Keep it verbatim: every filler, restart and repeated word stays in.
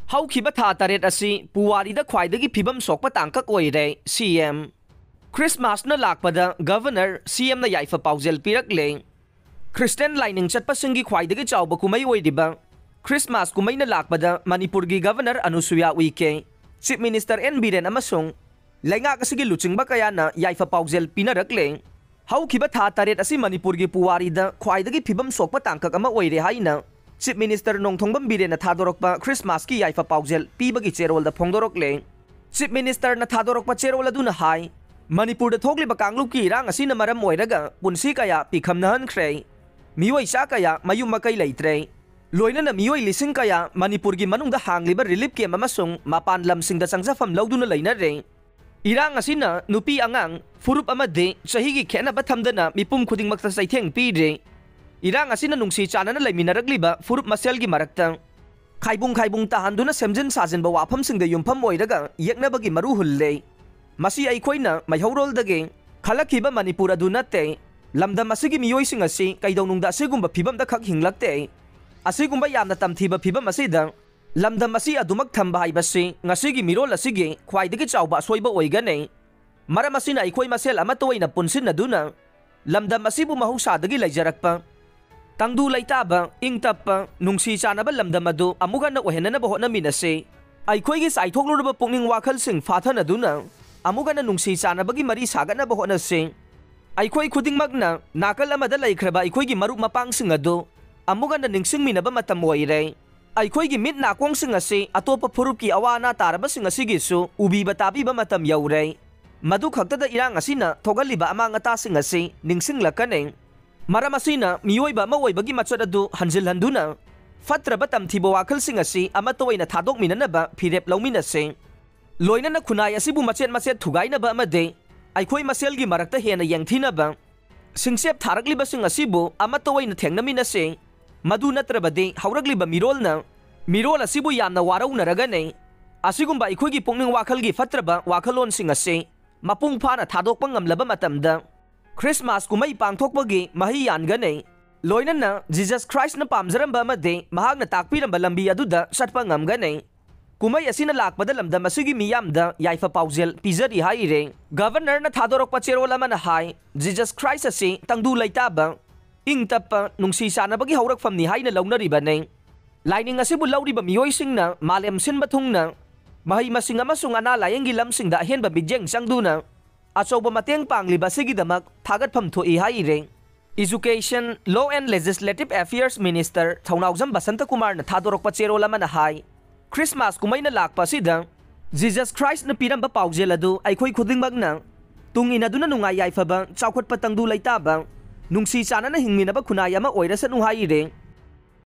ꯍꯧꯈꯤꯕ ꯊꯥ ꯇꯔꯦꯠ ꯑꯁꯤ ꯄꯨꯋꯥꯔꯤꯗ ꯈ꯭ꯋꯥꯏꯗꯒꯤ ꯐꯤꯕꯝ ꯁꯣꯛꯄ ꯇꯥꯡꯀꯛ ꯑꯣꯏꯔꯦ, ꯁꯤ ꯑꯦꯝ꯫ ꯈ꯭ꯔꯤꯁꯃꯥꯁꯅ ꯂꯥꯛꯄꯗ ꯒꯚꯔꯅꯔ, ꯁꯤ ꯑꯦꯝꯅ ꯌꯥꯏꯐ ꯄꯥꯎꯖꯦꯜ ꯄꯤꯔꯛꯂꯦ꯫ ꯈ꯭ꯔꯤꯁꯇꯤꯌꯥꯟ ꯂꯥꯏꯅꯤꯡ ꯆꯠꯄꯁꯤꯡꯒꯤ ꯈ꯭ꯋꯥꯏꯗꯒꯤ ꯆꯥꯎꯕ ꯀꯨꯝꯍꯩ ꯑꯣꯏꯔꯤꯕ ꯈ꯭ꯔꯤꯁꯃꯥꯁ ꯀꯨꯝꯍꯩꯅ ꯂꯥꯛꯄꯗ ꯃꯅꯤꯄꯨꯔꯒꯤ governor Anusuiya Uikey, chief minister N Biren ꯑꯃꯁꯨꯡ ꯂꯩꯉꯥꯛ ꯑꯁꯤꯒꯤ ꯂꯨꯆꯤꯡꯕ ꯀꯌꯥꯅ ꯌꯥꯏꯐ ꯄꯥꯎꯖꯦꯜ ꯄꯤꯅꯔꯛꯂꯦ꯫ ꯍꯧꯈꯤꯕ ꯊꯥ ꯇꯔꯦꯠ ꯑꯁꯤ ꯃꯅꯤꯄꯨꯔꯒꯤ ꯄꯨꯋꯥꯔꯤꯗ ꯈ꯭ꯋꯥꯏꯗꯒꯤ ꯐꯤꯕꯝ ꯁꯣꯛꯄ ꯇꯥꯡꯀꯛ ꯑꯃ ꯑꯣꯏꯔꯦ ꯍꯥꯏꯅ ꯆꯤꯐ ꯃꯤꯅꯤꯁꯇꯔ ꯅꯣꯡꯊꯣꯝꯕꯝ ꯕꯤꯔꯦꯟꯅ ꯊꯥꯗꯣꯔꯛꯄ ꯈ꯭ꯔꯤꯁꯃꯥꯁꯀꯤ ꯌꯥꯏꯐ ꯄꯥꯎꯖꯦꯜ ꯄꯤꯕꯒꯤ ꯆꯦꯔꯣꯜꯗ ꯐꯣꯡꯗꯣꯔꯛꯂꯦ꯫ ꯆꯤꯐ ꯃꯤꯅꯤꯁꯇꯔꯅ ꯊꯥꯗꯣꯔꯛꯄ ꯆꯦꯔꯣꯜ ꯑꯗꯨꯅ ꯍꯥꯏ, ꯃꯅꯤꯄꯨꯔꯗ ꯊꯣꯛꯂꯤꯕ ꯀꯥꯡꯂꯨꯞꯀꯤ ꯏꯔꯥꯡ ꯑꯁꯤꯅ ꯃꯔꯝ ꯑꯣꯏꯔꯒ ꯄꯨꯟꯁꯤ ꯀꯌꯥ ꯄꯤꯈꯝꯅꯍꯟꯈ꯭ꯔꯦ꯫ ꯃꯤꯑꯣꯏ ꯆꯥ ꯀꯌꯥ ꯃꯌꯨꯝ ꯃꯀꯩ ꯂꯩꯇ꯭ꯔꯦ꯫ ꯂꯣꯏꯅꯅ ꯃꯤꯑꯣꯏ ꯂꯤꯁꯤꯡ ꯀꯌꯥ ꯃꯅꯤꯄꯨꯔꯒꯤ ꯃꯅꯨꯡꯗ ꯍꯥꯡꯂꯤꯕ ꯔꯤꯂꯤꯐ ꯀꯦꯝꯞ ꯑꯃꯁꯨꯡ ꯃꯄꯥꯟ ꯂꯝꯁꯤꯡꯗ ꯆꯪꯖꯐꯝ ꯂꯧꯗꯨꯅ ꯂꯩꯅꯔꯦ꯫ ꯏꯔꯥꯡ ꯑꯁꯤꯅ ꯅꯨꯄꯤ, ꯑꯉꯥꯡ, ꯐꯨꯔꯨꯞ ꯑꯃꯗꯤ ꯆꯍꯤꯒꯤ ꯈꯦꯠꯅꯕ ꯊꯝꯗꯅ ꯃꯤꯄꯨꯝ ꯈꯨꯗꯤꯡꯃꯛꯇ ꯆꯩꯊꯦꯡ ꯄꯤꯔꯦ꯫ ꯏꯔꯥꯡ ꯑꯁꯤꯅ ꯅꯨꯡꯁꯤ ꯆꯥꯟꯅꯅ ꯂꯩꯃꯤꯟꯅꯔꯛꯂꯤꯕ ꯐꯨꯔꯨꯞ ꯃꯁꯦꯜꯒꯤ ꯃꯔꯛꯇ ꯈꯥꯏꯕꯨꯡ ꯈꯥꯏꯕꯨꯡ ꯇꯥꯍꯟꯗꯨꯅ ꯁꯦꯝꯖꯤꯟ ꯁꯥꯖꯤꯟꯕ ꯋꯥꯐꯝꯁꯤꯡꯗ ꯌꯨꯝꯐꯝ ꯑꯣꯏꯔꯒ ꯌꯦꯛꯅꯕꯒꯤ ꯃꯔꯨ ꯍꯨꯜꯂꯦ꯫ ꯃꯁꯤ ꯑꯩꯈꯣꯏꯅ ꯃꯩꯍꯧꯔꯣꯜꯗꯒꯤ ꯈꯜꯂꯛꯈꯤꯕ ꯃꯅꯤꯄꯨꯔ ꯑꯗꯨ ꯅꯠꯇꯦ꯫ ꯂꯝꯗꯝ ꯑꯁꯤꯒꯤ ꯃꯤꯑꯣꯏꯁꯤꯡ ꯑꯁꯤ ꯀꯩꯗꯧꯅꯨꯡꯗ ꯑꯁꯤꯒꯨꯝꯕ ꯐꯤꯕꯝꯗ ꯈꯛ ꯍꯤꯡꯂꯛꯇꯦ꯫ ꯑꯁꯤꯒꯨꯝꯕ ꯌꯥꯝꯅ ꯇꯝꯊꯤꯕ ꯐꯤꯕꯝ ꯑꯁꯤꯗ ꯂꯝꯗꯝ ꯑꯁꯤ ꯑꯗꯨꯃꯛ ꯊꯝꯕ ꯍꯥꯏꯕꯁꯤ ꯉꯁꯤꯒꯤ ꯃꯤꯔꯣꯜ ꯑꯁꯤꯒꯤ ꯈ꯭ꯋꯥꯏꯗꯒꯤ ꯆꯥꯎꯕ ꯑꯁꯣꯏꯕ ꯑꯣꯏꯒꯅꯤ꯫ ꯃꯔꯝ ꯑꯁꯤꯅ ꯑꯩꯈꯣꯏ ꯃꯁꯦꯜ ꯑꯃꯠꯇ ꯑꯣꯏꯅ ꯄꯨꯟꯁꯤꯟꯅꯗꯨꯅ ꯂꯝꯗꯝ ꯑꯁꯤꯕꯨ ꯃꯍꯧꯁꯥꯗꯒꯤ ꯂꯩꯖꯔꯛꯄ ꯇꯪꯗꯨ ꯂꯩꯇꯥꯕ, ꯏꯪ ꯇꯞꯄ, ꯅꯨꯡꯁꯤ ꯆꯥꯟꯅꯕ ꯂꯝꯗꯝ ꯑꯗꯨ ꯑꯃꯨꯛ ꯍꯟꯅ ꯑꯣꯏꯍꯟꯅꯅꯕ ꯍꯣꯠꯅꯃꯤꯟꯅꯁꯤ꯫ ꯑꯩꯈꯣꯏꯒꯤ ꯆꯥꯏꯊꯣꯛꯂꯨꯔꯕ ꯄꯨꯛꯅꯤꯡ ꯋꯥꯈꯜꯁꯤꯡ ꯐꯥꯊꯅꯗꯨꯅ ꯑꯃꯨꯛ ꯍꯟꯅ ꯅꯨꯡꯁꯤ ꯆꯥꯟꯅꯕꯒꯤ ꯃꯔꯤ ꯁꯥꯒꯠꯅꯕ ꯍꯣꯠꯅꯁꯤ꯫ ꯑꯩꯈꯣꯏ ꯈꯨꯗꯤꯡꯃꯛꯅ ꯅꯥꯀꯜ ꯑꯃꯗ ꯂꯩꯈ꯭ꯔꯕ ꯑꯩꯈꯣꯏꯒꯤ ꯃꯔꯨꯞ ꯃꯄꯥꯡꯁꯤꯡ ꯑꯗꯨ ꯑꯃꯨꯛ ꯍꯟꯅ ꯅꯤꯡꯁꯤꯡꯃꯤꯟꯅꯕ ꯃꯇꯝ ꯑꯣꯏꯔꯦ꯫ ꯑꯩꯈꯣꯏꯒꯤ ꯃꯤꯠ ꯅꯥꯀꯣꯡꯁꯤꯡ ꯑꯁꯤ ꯑꯇꯣꯞꯄ ꯐꯨꯔꯨꯞꯀꯤ ꯑꯋꯥ ꯑꯅꯥ ꯇꯥꯔꯕꯁꯤꯡ ꯑꯁꯤꯒꯤꯁꯨ ꯎꯕꯤꯕ ꯇꯥꯕꯤꯕ ꯃꯇꯝ ꯌꯧꯔꯦ꯫ ꯃꯗꯨ ꯈꯛꯇꯗ ꯏꯔꯥꯡ ꯑꯁꯤꯅ ꯊꯣꯛꯍꯜꯂꯤꯕ ꯑꯃꯥꯡ ꯑꯇꯥꯁꯤꯡ ꯑꯁꯤ ꯅꯤꯡꯁꯤꯡꯂꯛꯀꯅꯤ꯫ ꯃꯔꯝ ꯑꯁꯤꯅ ꯃꯤꯑꯣꯏꯕ ꯑꯃ ꯑꯣꯏꯕꯒꯤ ꯃꯆꯠ ꯑꯗꯨ ꯍꯟꯖꯤꯜꯍꯟꯗꯨꯅ ꯐꯠꯇ꯭ꯔꯕ ꯇꯝꯊꯤꯕ ꯋꯥꯈꯜꯁꯤꯡ ꯑꯁꯤ ꯑꯃꯠꯇ ꯑꯣꯏꯅ ꯊꯥꯗꯣꯛꯃꯤꯟꯅꯅꯕ ꯐꯤꯔꯦꯞ ꯂꯧꯃꯤꯟꯅꯁꯤ꯫ ꯂꯣꯏꯅꯅ ꯈꯨꯟꯅꯥꯏ ꯑꯁꯤꯕꯨ ꯃꯆꯦꯠ ꯃꯆꯦꯠ ꯊꯨꯒꯥꯏꯅꯕ ꯑꯃꯗꯤ ꯑꯩꯈꯣꯏ ꯃꯁꯦꯜꯒꯤ ꯃꯔꯛꯇ ꯍꯦꯟꯅ ꯌꯦꯡꯊꯤꯅꯕ ꯁꯤꯡꯆꯦꯞ ꯊꯥꯔꯛꯂꯤꯕꯁꯤꯡ ꯑꯁꯤꯕꯨ ꯑꯃꯠꯇ ꯑꯣꯏꯅ ꯊꯦꯡꯅꯃꯤꯟꯅꯁꯤ꯫ ꯃꯗꯨ ꯅꯠꯇ꯭ꯔꯕꯗꯤ ꯍꯧꯔꯛꯂꯤꯕ ꯃꯤꯔꯣꯜꯅ ꯃꯤꯔꯣꯜ ꯑꯁꯤꯕꯨ ꯌꯥꯝꯅ ꯋꯥꯔꯧꯅꯔꯒꯅꯤ꯫ ꯑꯁꯤꯒꯨꯝꯕ ꯑꯩꯈꯣꯏꯒꯤ ꯄꯨꯛꯅꯤꯡ ꯋꯥꯈꯜꯒꯤ ꯐꯠꯇ꯭ꯔꯕ ꯋꯥꯈꯜꯂꯣꯟꯁꯤꯡ ꯑꯁꯤ ꯃꯄꯨꯡ ꯐꯥꯅ ꯊꯥꯗꯣꯛꯄ ꯉꯝꯂꯕ ꯃꯇꯝꯗ ꯈ꯭ꯔꯤꯁꯃꯥꯁ ꯀꯨꯝꯍꯩ ꯄꯥꯡꯊꯣꯛꯄꯒꯤ ꯃꯍꯩ ꯌꯥꯟꯒꯅꯤ꯫ ꯂꯣꯏꯅꯅ ꯖꯤꯖꯁ ꯈ꯭ꯔꯥꯏꯁꯅ ꯄꯥꯝꯖꯔꯝꯕ ꯑꯃꯗꯤ ꯃꯍꯥꯛꯅ ꯇꯥꯛꯄꯤꯔꯝꯕ ꯂꯝꯕꯤ ꯑꯗꯨꯗ ꯆꯠꯄ ꯉꯝꯒꯅꯤ꯫ ꯀꯨꯝꯍꯩ ꯑꯁꯤꯅ ꯂꯥꯛꯄꯗ ꯂꯝꯗꯝ ꯑꯁꯤꯒꯤ ꯃꯤꯌꯥꯝꯗ ꯌꯥꯏꯐ ꯄꯥꯎꯖꯦꯜ ꯄꯤꯖꯔꯤ ꯍꯥꯏꯔꯦ꯫ Governorꯅ ꯊꯥꯗꯣꯔꯛꯄ ꯆꯦꯔꯣꯜ ꯑꯃꯅ ꯍꯥꯏ, Jesus Christ ꯑꯁꯤ ꯇꯪꯗꯨ ꯂꯩꯇꯥꯕ, ꯏꯪ ꯇꯞꯄ, ꯅꯨꯡꯁꯤ ꯆꯥꯟꯅꯕꯒꯤ ꯍꯧꯔꯛꯐꯝꯅꯤ ꯍꯥꯏꯅ ꯂꯧꯅꯔꯤꯕꯅꯤ꯫ ꯂꯥꯏꯅꯤꯡ ꯑꯁꯤꯕꯨ ꯂꯧꯔꯤꯕ ꯃꯤꯑꯣꯏꯁꯤꯡꯅ ꯃꯥꯂꯦꯝ ꯁꯤꯟꯕ ꯊꯨꯡꯅ ꯃꯍꯩ ꯃꯁꯤꯡ ꯑꯃꯁꯨꯡ ꯑꯅꯥ ꯂꯥꯌꯦꯡꯒꯤ ꯂꯝꯁꯤꯡꯗ ꯑꯍꯦꯟꯕ ꯃꯤꯠꯌꯦꯡ ꯆꯪꯗꯨꯅ ꯑꯆꯧꯕ ꯃꯇꯦꯡ ꯄꯥꯡꯂꯤꯕ ꯑꯁꯤꯒꯤꯗꯃꯛ ꯊꯥꯒꯠꯐꯝ ꯊꯣꯛꯏ ꯍꯥꯏꯔꯦ꯫ Education, Law and Legislative Affairs Minister ꯊꯧꯅꯥꯎꯖꯝ ꯕꯁꯟꯇ ꯀꯨꯃꯥꯔꯅ ꯊꯥꯗꯣꯔꯛꯄ ꯆꯦꯔꯣꯜ ꯑꯃꯅ ꯍꯥꯏ, Christmas ꯀꯨꯝꯍꯩꯅ ꯂꯥꯛꯄ ꯑꯁꯤꯗ Jesus Christꯅ ꯄꯤꯔꯝꯕ ꯄꯥꯎꯖꯦꯜ ꯑꯗꯨ ꯑꯩꯈꯣꯏ ꯈꯨꯗꯤꯡꯃꯛꯅ ꯇꯨꯡ ꯏꯟꯅꯗꯨꯅ ꯅꯨꯡꯉꯥꯏ ꯌꯥꯏꯐꯕ, ꯆꯥꯎꯈꯠꯄ ꯇꯪꯗꯨ ꯂꯩꯇꯥꯕ, ꯅꯨꯡꯁꯤ ꯆꯥꯟꯅꯅ ꯍꯤꯡꯃꯤꯟꯅꯕ ꯈꯨꯟꯅꯥꯏ ꯑꯃ ꯑꯣꯏꯔꯁꯅꯨ ꯍꯥꯏꯔꯦ꯫